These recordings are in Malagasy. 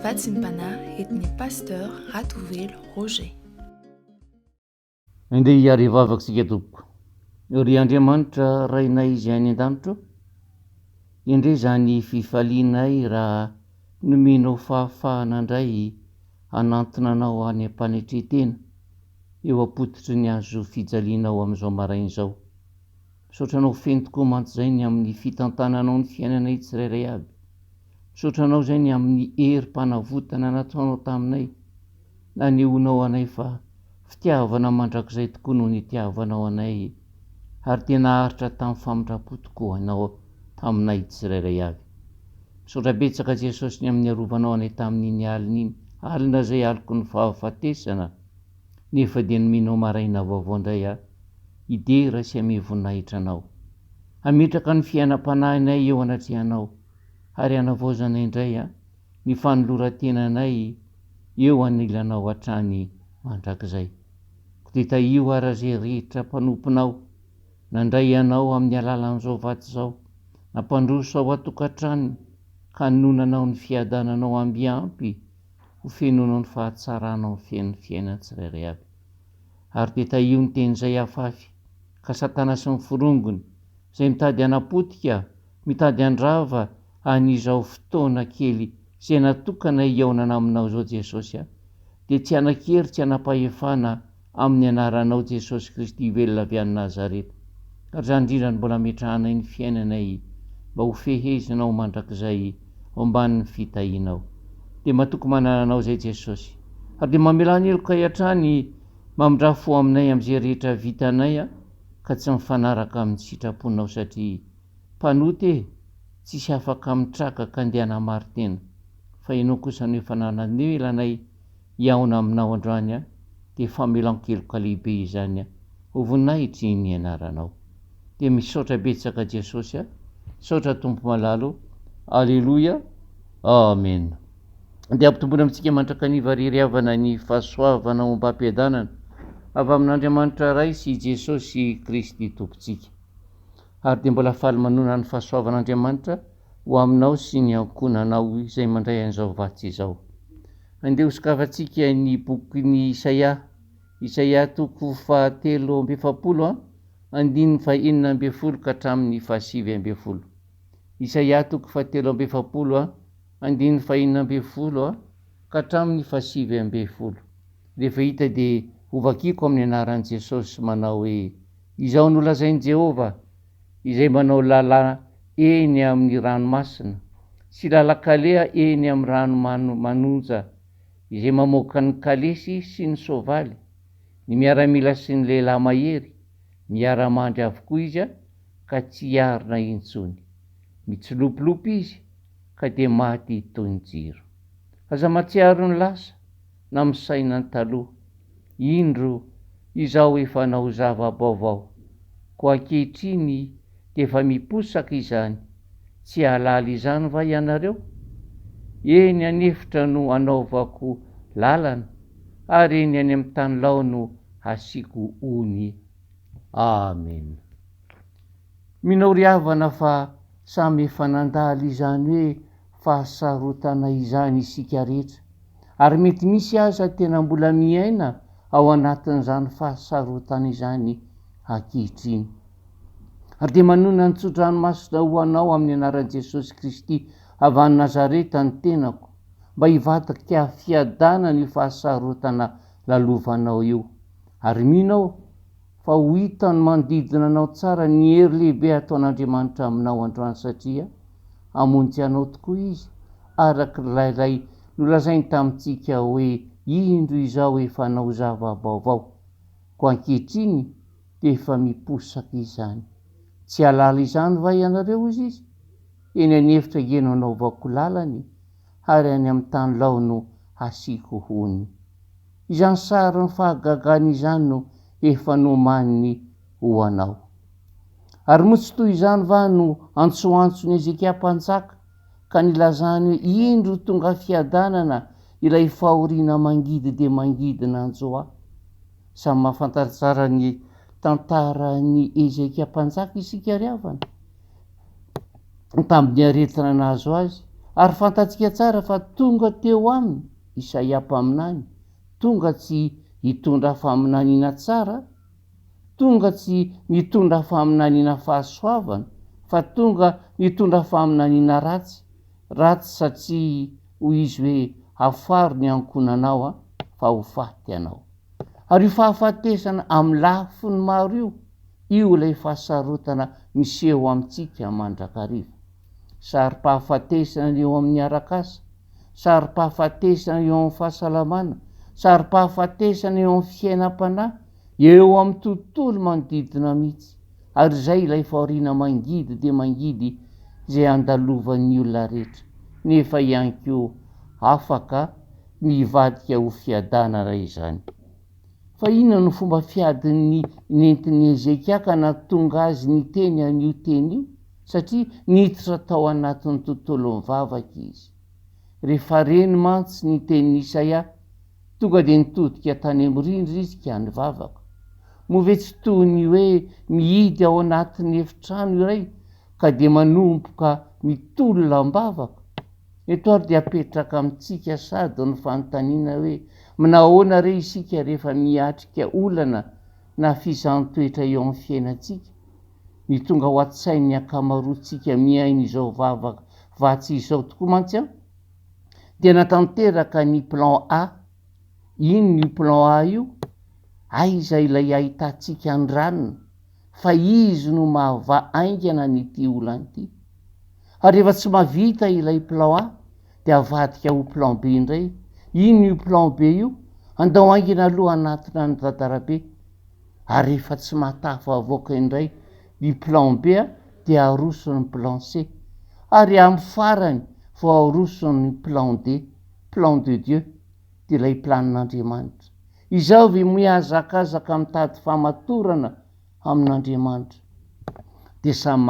Vatsim-panahy entin'ny Pasteur Ratovelo Roger. Andeha hiary hivavaka isika tompoko. Ry Andriamanitra Rainay izay any an-danitra ô, endrey izany fifalianay raha nomenao fahafahana indray hanantona Anao any am-panetren-tena eo am-pototry ny hazo fijalianao amin'izao maraina izao. Misaotra Anao feno tokoa mantsy izay ny amin'ny fitantananao ny fiainanay tsirairay avy. Misaotra Anao izay ny amin'ny herim-panavotana nataonao taminay, nanehoanao anay fa fitiavana mandrakizay tokoa no nitiavanao anay ary dia naharitra tamin'ny famindram-po tokoa Ianao taminay tsirairay avy. Misaotra betsaka Jesosy ny amin'ny niarovanao anay tamin'iny alina iny, alina izay aloky ny fahafatesana, nefa dia nomenao maraina vaovao indray aho hidera sy hamehy voninahitra Anao. Hametraka ny fiainam-panahinay eo anatrehanao ary hanavaozanay indray ny fanoloran-tenanay eo anilanao hatrany mandrakizay. Koa dia tahio ara izay rehetra mpanomponao nandray Anao amin'ny alalan'izao vatsy izao, nampandroso ao an-tokantranony ka hanononanao ny fiadananao ambiampy ho fenonao ny fahatsaranao feno ny fiainany tsirairay avy. Ary dia tahio ny teny izay afafy, ka Satana sy ny forongony, izay mitady hanapotika, mitady handrava an izao fotoana kely izay natokana hihaonana aminao izao Jesosy a, dia tsy hanan-kery tsy hanam-pahefana amin'ny anaranao Jesosy Kristy velona avy any Nazareta. Ary izany indrindra no mbola ametrahanay ny fiainanay mba ho fehezinao mandrakizay ao ambanin'ny fitahianao. Dia matoky manana anao izay Jesosy. Ary dia mamelà ny helokay hatrany, mamindrà fo aminay amin'izay rehetra vitanay ka tsy mifanaraka amin'ny sitraponao satria mpanota e, tsisy afaka mitraka ka ndeha hanamari-tena fa ianao kosa no efa nananela anay hihaona aminao androany aho dia famelan-keloka lehibe izany ho voninahitry ny anaranao. Dia misaotra betsaka Jesosy a! Misaotra Tompo malala o! Aleloia! Amen. Dia ampitomboina amintsika mandrakaniva ry ry havana ny fahasoavana ombam-piadanana avy amin'Andriamanitra Ray sy Jesosy Kristy Tompontsika. Ary dia mbola faly manonona ny fahasoavan'Andriamanitra ho aminao sy ny ankohonanao izay mandray an'izao vatsy izao. Andeha hosokafantsika ny bokin'i Isaia, Isaia toko fahatelo amby efapolo a, andininy fahenina ambin'ny folo ka hatramin'ny fahasivy ambin'ny folo. Isaia toko fahatelo amby efapolo a, andininy fahenina ambin'ny folo a, ka hatramin'ny fahasivy ambin'ny folo. Rehefa hita dia hovakiko amin'ny anaran'i Jesosy manao hoe, Izao no lazain'i Jehovah, izay manao lalà eny amin'ny ranomasina, sy lalan-kaleha eny amin'ny rano manonja, izay mamoaka ny kalesy sy ny soavaly, ny miaramila sy ny lehilahy mahery, miara-mandry avokoa izy ka tsy hiarina intsony. Mitsilopilopy izy ka dia maty toy ny jiro. Aza mahatsiaro ny lasa, na misaina ny taloha. Indro, izaho efa hanao zava-baovao, koa ankehitriny dia efa miposaka izany, tsy hahalala izany va ianareo? Eny an'efitra no hanaovako lalana, ary eny any amin'ny tany lao no hasiako ony. Amena. Mino aho ry havana fa samy efa nandalo izany hoe fahasarotana izany isika rehetra, ary mety misy aza tena mbola miaina ao anatin'izany fahasarotana izany ankehitriny. Ary dia manonona ny tso-dranomasina ho anao amin'ny anaran'i Jesosy Kristy avy any Nazareta ny tenako, mba hivadika fiadanana io fahasarotana lalovanao io. Ary mino aho fa ho hitan'ny manodidina anao tsara ny hery lehibe ataon'Andriamanitra aminao androany satria hamonjy anao tokoa Izy araka ilay nolazainy tamintsika hoe indro izaho efa hanao zava-baovao koa ankehitriny dia efa miposaka izany. Tsy hahalala izany va ianareo hozy Izy? Eny an'efitra ange no anaovako lalana e, ary any amin'ny tany lao no hasiako hony. Izany sarin'ny fahagagana izany no efa nomaniny ho anao. Ary moa tsy toy izany va no antsoantson'i Hezekia mpanjaka, ka nilazany hoe, Indro tonga fiadanana ilay fahoriana mangidy dia mangidy nanjo ahy? Samy mahafantatra tsara ny tantaran'i Hezekia mpanjaka isika ry havana, tamin'ny aretina nahazo azy. Ary fantatsika tsara fa tonga teo aminy Isaia mpaminany, tonga tsy hitondra faminaniana tsara, tonga tsy nitondra faminaniana fahasoavana, fa tonga nitondra faminaniana ratsy, ratsy satria hoy izy hoe hafaro ny ankohonanao aho fa ho faty ianao. Ary io fahafatesana amin'ny lafiny maro io, io ilay fahasarotana miseho amintsika mandrakariva. Saro-pahafatesana eo amin'ny arak'asa, saro-pahafatesana eo amin'ny fahasalamana, saro-pahafatesana eo amin'ny fiainam-panahy, eo amin'ny tontolo manodidina mihitsy. Ary izay ilay fahoriana mangidy dia mangidy izay andalovan'ny olona rehetra, nefa ihany koa afaka ny hivadika ho fiadanana izany. Fa inona no fomba fiadin'ny nentin'i Hezekia ka nahatonga azy niteny an'io teny io? Satria niditra tao anatin'ny tontolon'ny vavaka izy. Rehefa reny mantsy ny tenin'i Isaia, tonga dia nitodika tany amin'ny rindrina izy ka nivavaka. Moa ve tsy toy ny hoe mihidy ao anatin'ny efitrano iray ka dia manomboka mitolona am-bavaka? Eto ary dia apetraka amintsika sady ny fanontaniana hoe, mnahoana re isika rehefa miatrika olana na fizahan-toetra eo amin'ny fiainantsika? Ny tonga ao an-tsain'ny ankamaroantsika mihaino izao vavaka vatsy izao tokoa mantsy an, dia natanteraka ny plan A. Inona io plan A io? Aiza ilay ahitantsika an-dranona fa izy no mahavaha haingana an'ity olana ity? Ary rehefa tsy mahavita ilay plan A dia avadika ho plan B indray. Inona io plan B io? Andao haingana aloha hanatona an'i Dadarabe. Ary rehefa tsy mahatafavoaka indray ny plan B dia aroso ny plan C. Ary amin'ny farany vao aroso ny plan D, plan de Dieu, dia ilay planin'Andriamanitra. Izao ve mihazakazaka mitady famatorana amin'Andriamanitra. Dia samy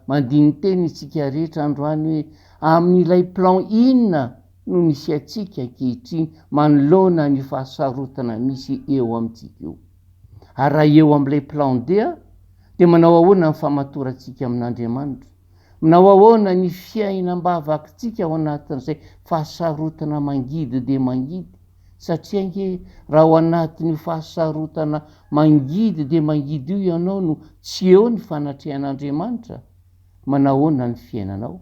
mandini-tena isika rehetra androany hoe amin'ilay plan inona no misy antsika ankehitriny manoloana an'io fahasarotana misy eo amintsika io. Ary raha eo amin'ilay plan D dia manao ahoana ny famatorantsika amin'Andriamanitra? Manao ahoana ny fiainam-bavakintsika ao anatin'izay fahasarotana mangidy dia mangidy? Satria ange raha ao anatin'io fahasarotana mangidy dia mangidy io ianao no tsy eo ny fanatrehan'Andriamanitra, manahoana ny fiainanao?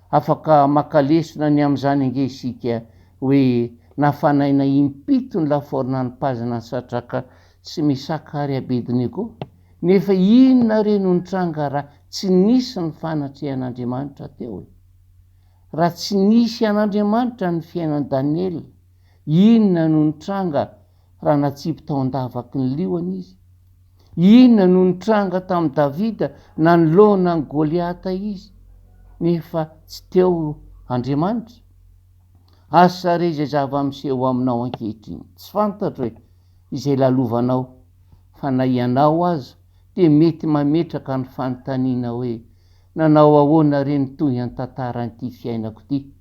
Afaka maka lesona ny amin'izany ange isika hoe nafanaina impito ny lafaoro nanipazana an'i Sadraka sy Mesaka ary Abednego, nefa inona re no nitranga raha tsy nisy ny fanatrehan'Andriamanitra teo e? Raha tsy nisy an'Andriamanitra ny fiainan'i Daniela, inona no nitranga raha natsipy tao an-davaky ny liona izy? Inona no nitranga tamin'i Davida nanoloana an'i Goliata izy, nefa tsy teo Andriamanitra? Asa re izay zava-miseho aminao ankehitriny. Tsy fantatro e, izay lalovanao, fa na ianao aza dia mety mametraka ny fanontaniana hoe, Nanao ahoana re ny tohin'ny tantaran'ity fiainako ity?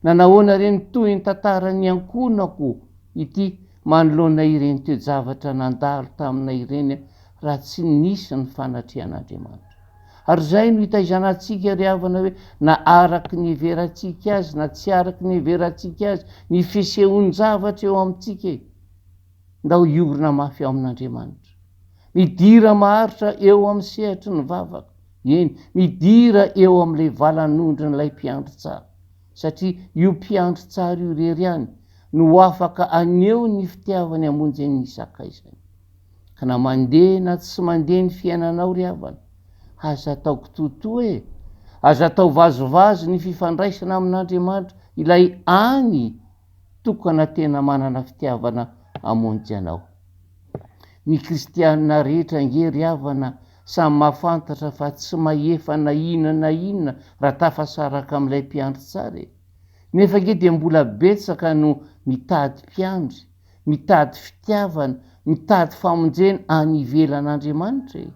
Nanahoana re ny tohin'ny tantaran'ny ankohonako ity manoloana ireny toe-javatra nandalo taminay ireny raha tsy nisy ny fanatrehan'Andriamanitra? Ary izay no itaizana antsika ry havana hoe na araka ny heverantsika azy na tsy araka ny heverantsika azy ny fisehoan-javatra eo amintsika e! Ndao hiorina mafy ao amin'Andriamanitra. Midira maharitra eo amin'ny sehatry ny vavaka. Eny, midira eo amin'ilay valan'ondrin'ilay mpiandry tsara. Satria io mpiandry tsara io irery ihany no afaka haneho ny fitiavany hamonjy ny sakaizany. Ka na mandeha na tsy mandeha ny fiainanao ry havana, aza atao kitoatoa e! Aza atao vazivazy ny fifandraisana amin'Andriamanitra, ilay any tokana tena manana fitiavana hamonjy anao. Ny kristiana rehetra ange ry havana samy mahafantatra fa tsy mahefa na inona na inona raha tafasaraka amin'ilay mpiandry tsara e! Nefa ange dia mbola betsaka no mitady mpiandry, mitady fitiavana, mitady famonjena any ivelan'Andriamanitra e!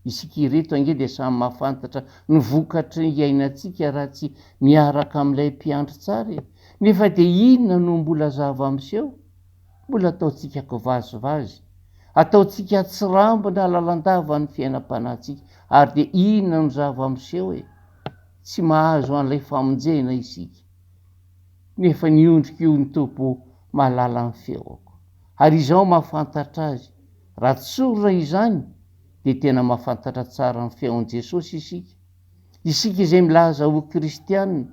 Isika ireto ange dia samy mahafantatra ny vokatry ny iainantsika raha tsy miaraka amin'ilay mpiandry tsara e! Nefa dia inona no mbola zava-miseho? Mbola ataontsika kivazivazy, ataontsika tsirambina lalandava ny fiainam-panahintsika ary dia inona no zava-miseho e? tsy mahazo an'ilay famonjena isika. Nefa ny ondriko io ny Tompo mahalala ny feoko. Ary izaho mahafantatra azy. Raha tsorina izany dia tena mahafantatra tsara ny feon'i Jesosy isika. Isika izay milaza ho kristiana,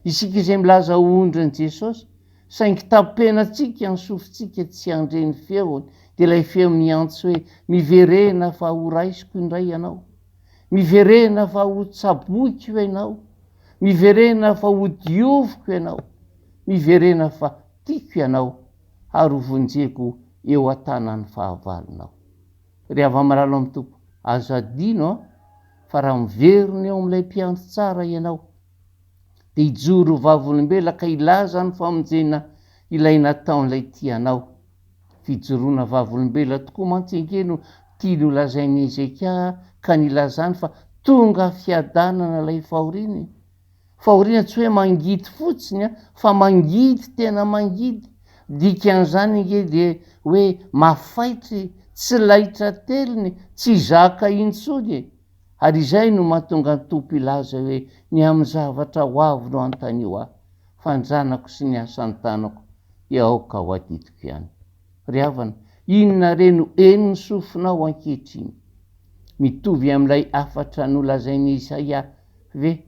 isika izay milaza ho ondrin'i Jesosy, saingy tapenantsika ny sofintsika tsy handre ny feony, dia ilay feo miantso hoe, Miverena fa horaisiko indray ianao. Miverena fa hotsaboiko ianao. Miverena fa hodioviko ianao. Miverena fa tiako ianao ary hovonjeko eo an-tanan'ny fahavalonao. Ry hava-malalo amin'ny Tompo, aza adino an, fa raha miverina eo amin'ilay mpiandry tsara ianao, dia hijoro ho vavolombelona ka hilaza ny famonjena ilay nataon'ilay tia anao. Fijoroana vavolombelona tokoa mantsy ange no tiany holazain'i Hezekia ka nilazany fa tonga fiadanana ilay fahoriana e! Fahoriana tsy hoe mangidy fotsiny an, fa mangidy tena mangidy. Dikan'izany ange dia hoe mafaitra e, tsy laitra telina e, tsy zaka intsony e! Ary izay no mahatonga ny Tompo hilaza hoe ny amin'ny zavatra ho avy no anontanio ahy, fa ny zanako sy ny asan'ny tanako dia aoka ho adidiko ihany. Ry havana, inona re no henon'ny sofinao ankehitriny? Mitovy amin'ilay hafatra nolazain'i Isaia ve?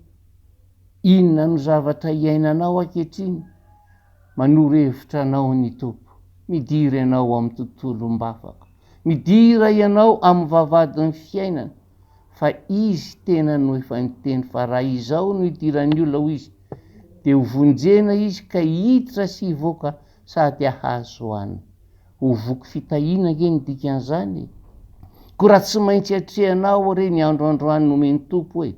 Inona no zavatra iainanao ankehitriny? Manoro hevitra anao ny Tompo, midira ianao amin'ny tontolom-bavaka. Midira ianao amin'ny vavahadin'ny fiainana, fa Izy tena no efa niteny fa raha izao no idiran'ny olona, hoy Izy, dia ho vonjena izy ka hiditra sy hivoaka sady hahazo hanina. Ho voky fitahiana ange ny dikan'izany e! Koa raha tsy maintsy atrehanao re ny andro androany nomen'ny Tompo e!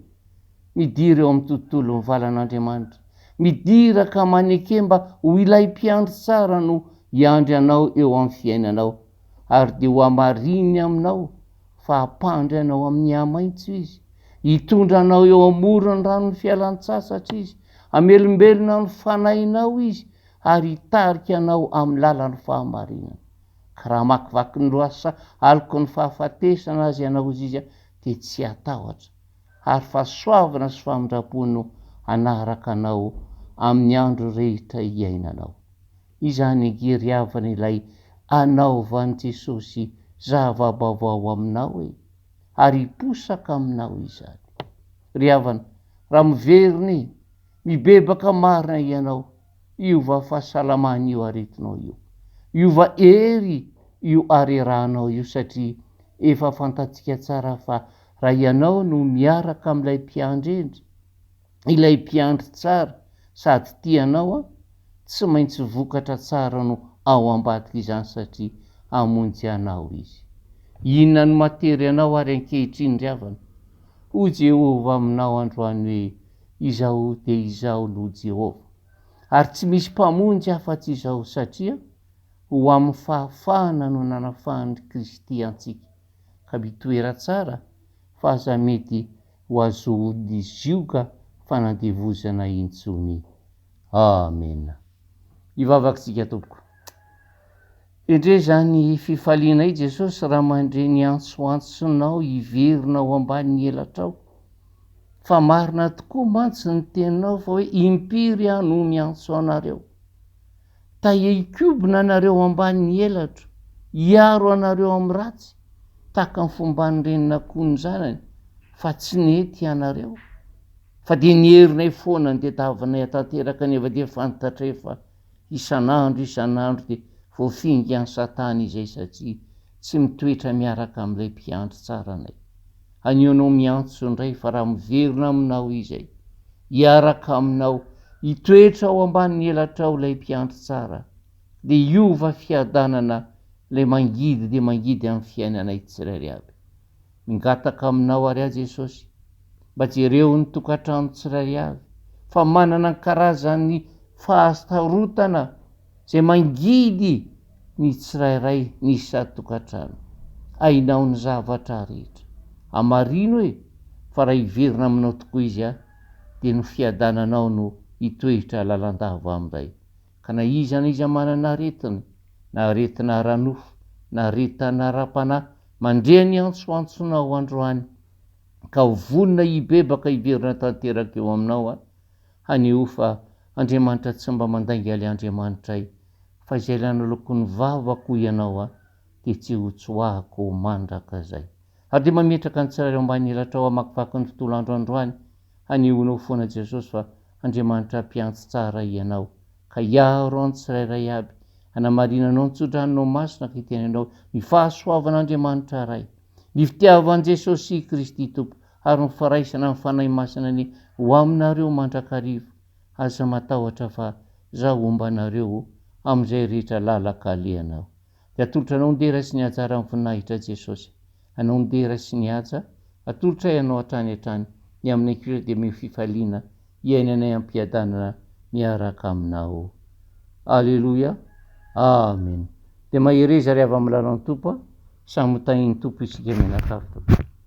Midira eo amin'ny tontolon'ny valan'Andriamanitra. Midira ka maneke mba ho ilay mpiandry tsara no hiandry anao eo amin'ny fiainanao, ary dia ho hamarininy aminao fa hampandry anao amin'ny hamaitso Izy. Hitondra anao eo amoron'ny ranon'ny fialan-tsasatra Izy. Hamelombelona ny fanahinao Izy ary hitarika anao amin'ny lalan'ny fahamarinana. Ka raha hamakivaky ny lohasaha aloky ny fahafatesana aza ianao, hoy Izy, dia tsy hatahotra. ary fahasoavana sy famindram-po no hanaraka anao amin'ny andro rehetra iainanao. Izany ange ry havana ilay anaovan'i Jesosy zava-baovao aminao e! Ary hiposaka aminao izany. Ry havana, raha miverina e, mibebaka marina ianao, hiova fahasalamana io aretinao io. Hiova hery io harerahanao io satria efa fantatsika tsara fa raha ianao no miaraka amin'ilay mpiandry hendry, ilay mpiandry tsara sady tia anao an, tsy maintsy vokatra tsara no ao ambadik'izany satria hamonjy anao izy. Inona no matery anao ary ankehitriny ry havana? Hoy Jehovah aminao androany hoe, Izaho dia Izaho no Jehovah. Ary tsy misy Mpamonjy afa-tsy Izaho, satria ho amin'ny fahafahana no nanafahan'i Kristy antsika. Ka mitoera tsara, fa aza mety ho azohon'ny zioga fanandevozana intsony. Amena. Hivavaka isika tompoko. Endrey izany fifalianay Jesosy raha mandre ny antsoantsonao hiverina ao ambanin'ny elatrao. Fa marina tokoa mantsy ny teninao fa hoe impiry aho no miantso anareo. Ta hikobona anareo ambanin'ny elatro, hiaro anareo amin'ny ratsy, tahaka ny fomban'ny renin'akoho ny zanany, fa tsy nety ianareo. Fa dia ny herinay foana no tadiavinay hatanteraka nefa dia fantatray fa Isan'andro isan'andro dia voafingan'i Satana izay satria tsy mitoetra miaraka amin'ilay mpiandry tsara anay. Anio anao miantso indray fa raha miverina aminao izay, hiaraka aminao, hitoetra ao ambanin'ny elatrao ilay mpiandry tsara, dia hiova fiadanana ilay mangidy dia mangidy amin'ny fiainanay tsirairay avy. Mingataka aminao ary aho Jesosy, mba jereo ny tokantrano tsirairay avy fa manana ny karazan'ny fahasarotana izay mangidy ny tsirairay ny isan-tokantrano. Hainao ny zavatra rehetra. Hamarino e, fa raha hiverina aminao tokoa izy a, dia ny fiadananao no hitoetra lalandava amin'izay. Ka na iza na iza manana aretina, na aretina ara-nofo, na aretana ara-panahy, mandre ny antsoantsonao androany. Ka ho vonona hibebaka hiverina tanteraka eo aminao aho, haneho fa Andriamanitra tsy mba mandainga ilay Andriamanitray, fa izay lanaloko ny vavako hoy Ianao aho, dia tsy ho tsoahako mandrakizay. Ary dia mametraka ny tsirairay ao ambany elatrao hamakivaky ny tontolo andro androany, hanehoanao foana Jesosy fa Andriamanitra mpiantsy tsara Ianao, ka hiaro ny tsirairay aby, hanamarinanao ny tsodranonao masina ka hitenenao ny fahasoavan'Andriamanitra Ray, ny fitiavan'i Jesosy Kristy Tompo ary ny firaisana amin'ny Fanahy Masina anie ho aminareo mandrakariva. Aza matahotra fa Zaho homba anareo amin'izay rehetra lalan-kalehanao. Dia atolotra anao ny dera sy ny haja ary ny voninahitra Jesosy. Anao ny dera sy ny haja, atolotray anao hatrany hatrany, ny aminay kosa dia omeo fifaliana hiainanay am-piadanana miaraka aminao. Aleloia. Amen. Dia mahereza ry hava-milalan'ny Tompo a. Samy ho tahin'ny Tompo isika mianakavy tompoko.